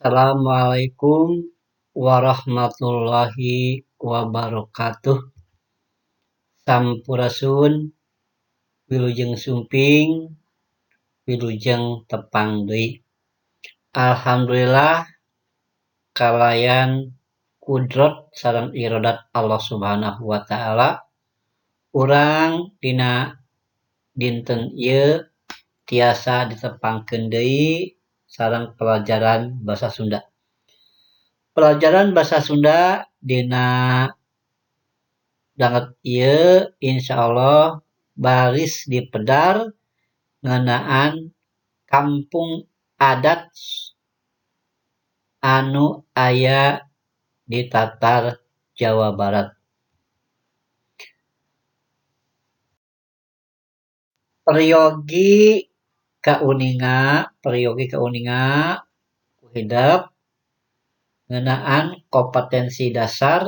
Assalamualaikum warahmatullahi wabarakatuh. Sampurasun, wilujeng sumping, wilujeng tepang deui. Alhamdulillah kalayan kudrot sareng irodat Allah Subhanahu wa taala urang dina dinten ieu tiasa ditepangkeun deui sareng pelajaran basa Sunda. Pelajaran basa Sunda dina danget ieu insyaallah baris dipedar ngeunaan kampung adat anu aya di Tatar Jawa Barat. Peryogi kauninga ku hidep ngeunaan kompetensi dasar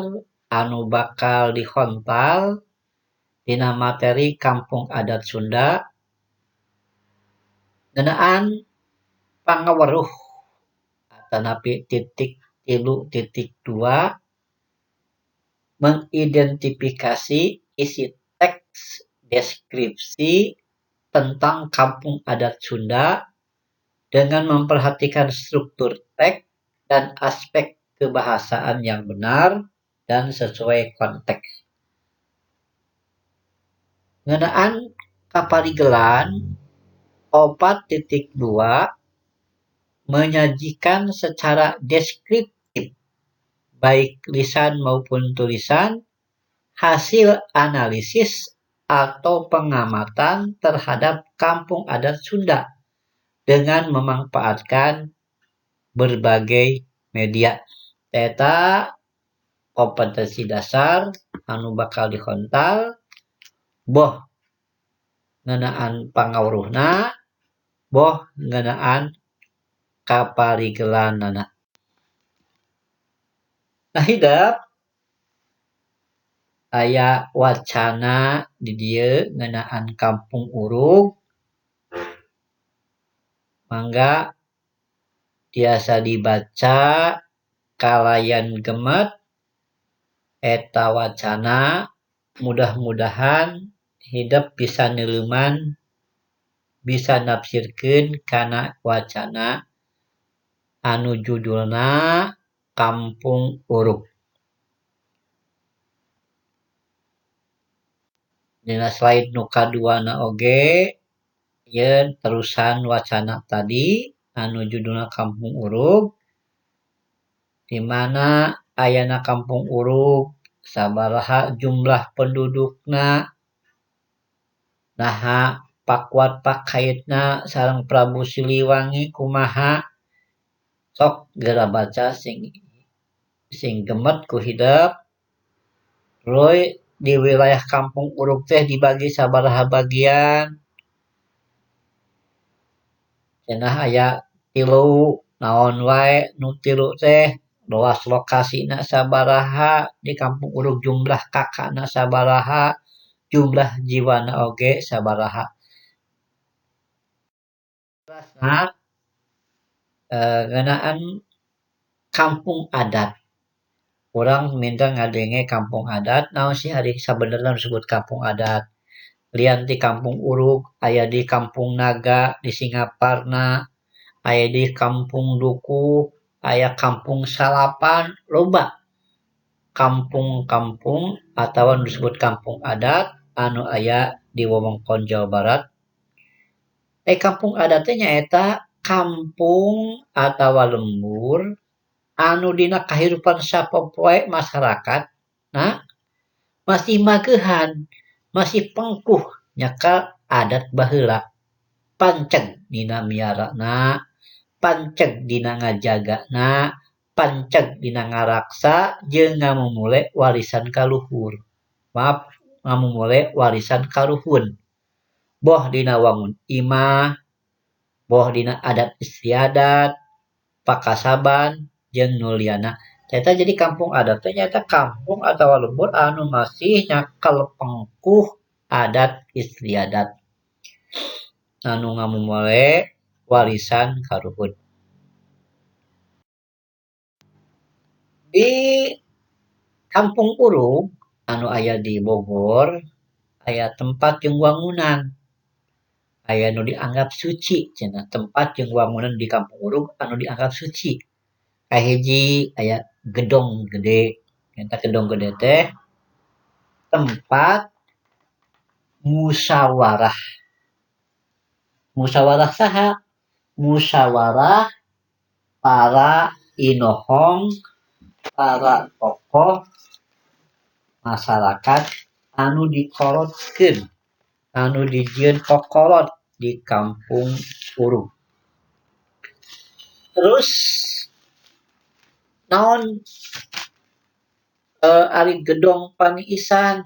anu bakal dihontal dina materi kampung adat Sunda ngeunaan pangaweruh atanapi titik 3.2 mengidentifikasi isi teks deskripsi tentang kampung adat Sunda dengan memperhatikan struktur teks dan aspek kebahasaan yang benar dan sesuai konteks. Ngeunaan kaparigelan 4.2 menyajikan secara deskriptif baik lisan maupun tulisan hasil analisis atau pengamatan terhadap kampung adat Sunda dengan memanfaatkan berbagai media. Eta kompetensi dasar anu bakal dihontal boh ngeunaan pangaweruhna boh ngeunaan kaparigelanana. Nah hidep aya wacana di dieu ngeunaan Kampung Urug mangga tiasa dibaca kalayan gemet eta wacana mudah-mudahan hidep bisa neuleuman bisa nafsirkeun kana wacana anu judulna Kampung Urug. Dina slide nu kaduana oge ieu terusan wacana tadi anu judulna Kampung Urug di mana ayana Kampung Urug sabaraha jumlah pendudukna naha pakuat pakaitna sareng Prabu Siliwangi kumaha sok geura baca sing gemet ku hidep tuluy di wilayah Kampung Urug teh dibagi sabaraha bagian cenah aya tilu naon wae nu tilu teh luas lokasina sabaraha di Kampung Urug jumlah kakana sabaraha jumlah jiwana oge sabaraha. Nah, ngeunaan kampung adat. Urang minta ngadenge kampung adat naon sih ari sabenerna disebut kampung adat. Lian ti Kampung Urug aya di Kampung Naga di Singaparna, aya di Kampung Dukuh, aya Kampung Salapan, loba kampung-kampung atawa nu disebut kampung adat anu aya di wewengkon Jawa Barat. Kampung adat teh nyaeta kampung atawa lembur anu dina kahirupan sapopoe masyarakat nah masih mageuhan, masih pengkuh nyekel adat baheula. Panceg dina miarana, panceg dina ngajagana, panceg dina ngaraksa jeung ngamumule warisan kaluhur. Maaf, ngamumule warisan karuhun. Boh dina wangun imah, boh dina adat istiadat, pakasaban jeung nu liana. Eta jadi kampung adat teh nyaeta kampung atawa lembur anu masih nyakel pengkuh adat istiadat anu ngamumule warisan karuhun. Di Kampung Urug anu aya di Bogor aya tempat jeung wangunan. Aya nu dianggap suci cenah tempat jeung wangunan di Kampung Urug anu dianggap suci. Kahiji aya Gedong Gede, eta Gedong Gede teh tempat musyawarah. Musyawarah saha? Musyawarah para inohong, para tokoh masyarakat anu dikolotkeun, anu dijieun kokolot di Kampung Urug. Terus naon ari Gedong Paniisan?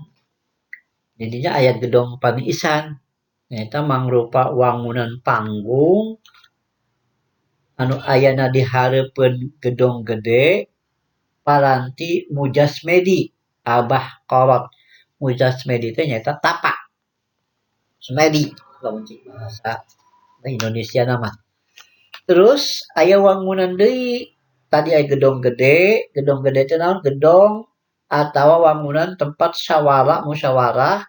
Jadinya aya Gedong Paniisan nyaeta mangrupa wangunan panggung anu ayana di hareupeun Gedong Gede paranti mujasmedi Abah Kolot. Mujasmedi teh nyaeta tapa semedi lamun cik bahasa Indonesia mah. Terus aya wangunan deui, tadi aya Gedong Gede. Gedong Gede teh naon? Gedong atawa wangunan tempat sawara musyawarah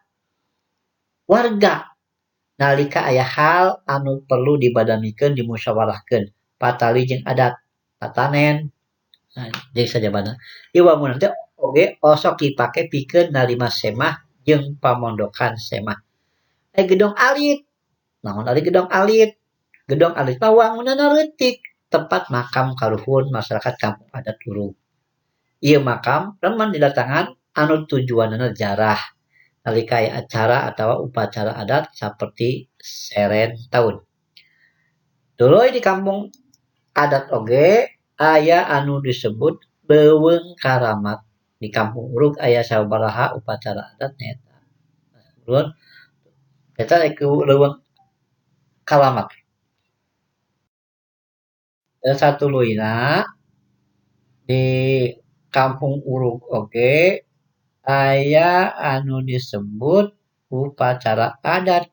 warga nalika aya hal anu perlu dibadamikeun, dimusyawarahkeun patali jeung adat tatanen jeung sajabana. Ieu wangunan teh oge osok dipake pikeun narima semah jeung pamondokan semah. Aya Gedong Alit. Naon ari Gedong Alit? Gedong Alit mah wangunanna leutik, tempat makam karuhun masyarakat Kampung Adat Urug. Ieu makam remen didatangan anu tujuanana jarah nalika aya acara atawa upacara adat saperti seren taun. Tuluy di kampung adat oge aya anu disebut Leuweung Karamat. Di Kampung Urug aya sababaraha upacara adat nyaeta eta Leuweung Karamat. Satuluyna di Kampung Urug oge aya anu disebut upacara adat.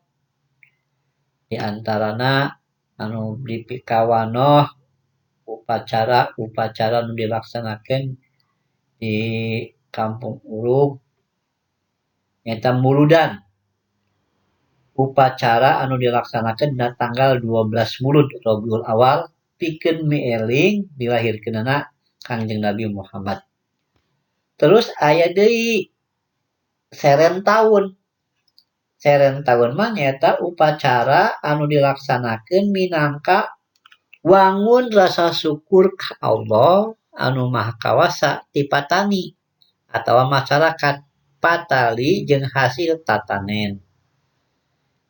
Di antarana anu dipikawanoh upacara-upacara nu dilaksanakeun di Kampung Urug nyaeta Muludan. Upacara anu dilaksanakeun dina tanggal 12 Mulud Rabiul Awal pikeun mieling dilahirkeunana Kangjeng Nabi Muhammad. Terus aya deui seren taun. Seren taun mah nyaeta upacara anu dilaksanakeun minangka wangun rasa syukur ka Allah anu Maha Kawasa ti patani atawa masyarakat patali jeung hasil tatanen.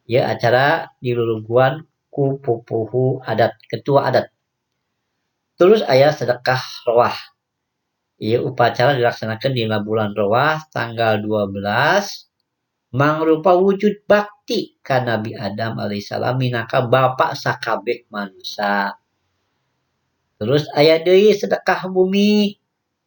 Ieu acara diluruguan ku pupuhu adat, ketua adat. Terus aya sedekah roah. Ieu upacara dilaksanakeun dina bulan Roah tanggal 12 mangrupa wujud bakti ka Nabi Adam alaihissalam minangka bapa sakabeh manusia. Terus aya deui sedekah bumi.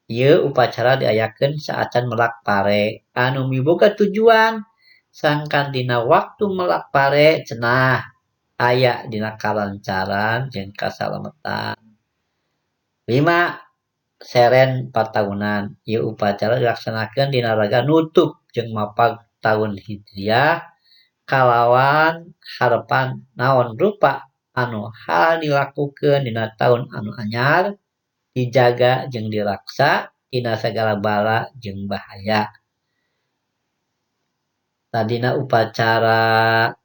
Ieu upacara diayakeun saacan melak pare anu miboga tujuan sangkan dina waktu melak pare cenah aya dina kalancaran jeung kasalametan. 5. Seren pataunan. Ieu upacara dilaksanakeun dina raga nutup jeung mapag taun Hijriah kalawan harepan naon rupa anu hal dilakukeun dina taun anu anyar dijaga jeung diraksa tina sagala bala jeung bahaya. Tadina upacara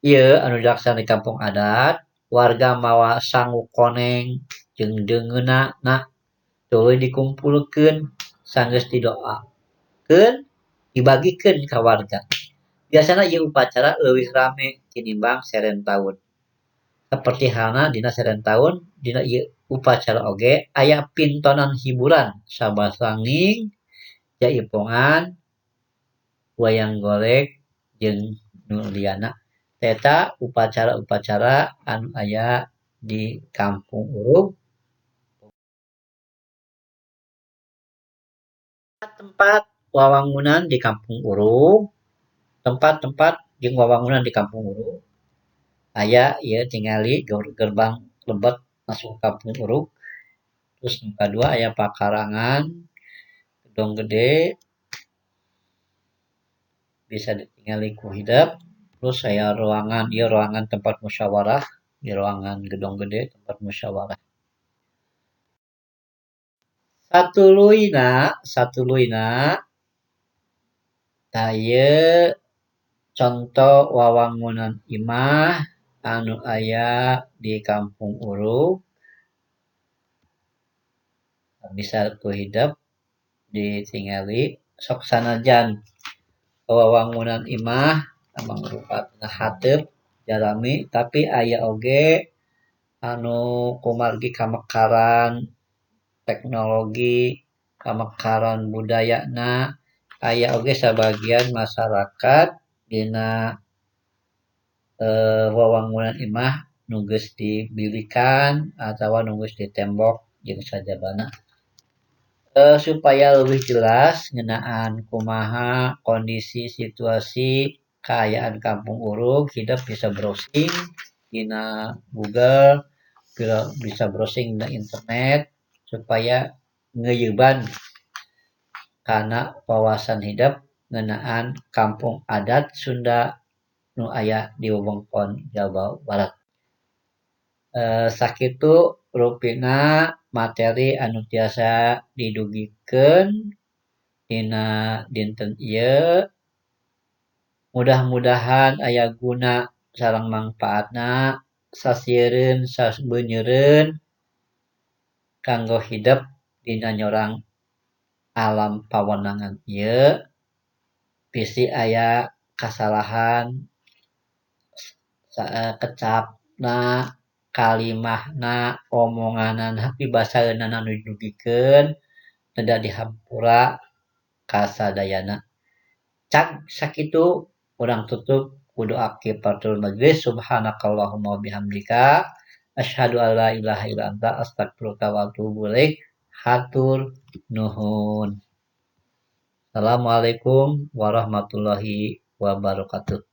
ieu anu dilaksanakeun di kampung adat, warga mawa sangu koneng jeung deungeunna tuluy dikumpulkeun sanggeus didoakeun dibagikeun ka warga. Biasana ieu upacara leuwih rame tinimbang seren taun. Saperti halna dina seren taun, dina ieu upacara oge aya pintonan hiburan sabasanging, jaipongan, wayang golek jeung nu lianna. Eta upacara-upacara anu aya di Kampung Urug. Tempat wawangunan di Kampung Urug, tempat-tempat jeung wawangunan di Kampung Urug aya ieu tingali gerbang lebet masuk Kampung Urug. Terus nu kadua aya pakarangan Gedong Gede bisa ditingali ku hidep terus aya ruangan ieu ruangan tempat musyawarah di ruangan Gedong Gede tempat musyawarah. Satuluyna tah ieu conto wawangunan imah anu aya di Kampung Urug bisa ku hidep ditingali sok sanajan wawangunan imah mangrupa hateup jalami tapi aya oge anu kumargi kamekaran teknologi kamekaran budayana aya oge sabagian masyarakat dina wawangunan imah nu geus dibilikan atawa nu geus ditembok jeung sajabana. Supaya leuwih jelas ngeunaan kumaha kondisi situasi kaayaan Kampung Urug hidep bisa browsing dina google bisa browsing dina internet supaya ngeuyeuban kana wawasan hidep ngeunaan kampung adat Sunda nu aya di wewengkon Jawa Barat. Sakitu rupina materi anu tiasa didugikeun dina dinten ieu mudah-mudahan aya guna sareng mangpaatna sasiereun sabeunyereun kanggo hidep dina nyorang alam pawenangan ieu bisi aya kasalahan kecapna kalimahna omonganana pibasaeunana nu didugikeun rada dihampura ka sadayana. Cag sakitu urang tutup ku doa kafaratul majelis subhanakallahumma wa bihamdika asyhadu alla ilaha illa anta astagfiruka wa atubu ilaik. Hatur nuhun. Assalamualaikum warahmatullahi wabarakatuh.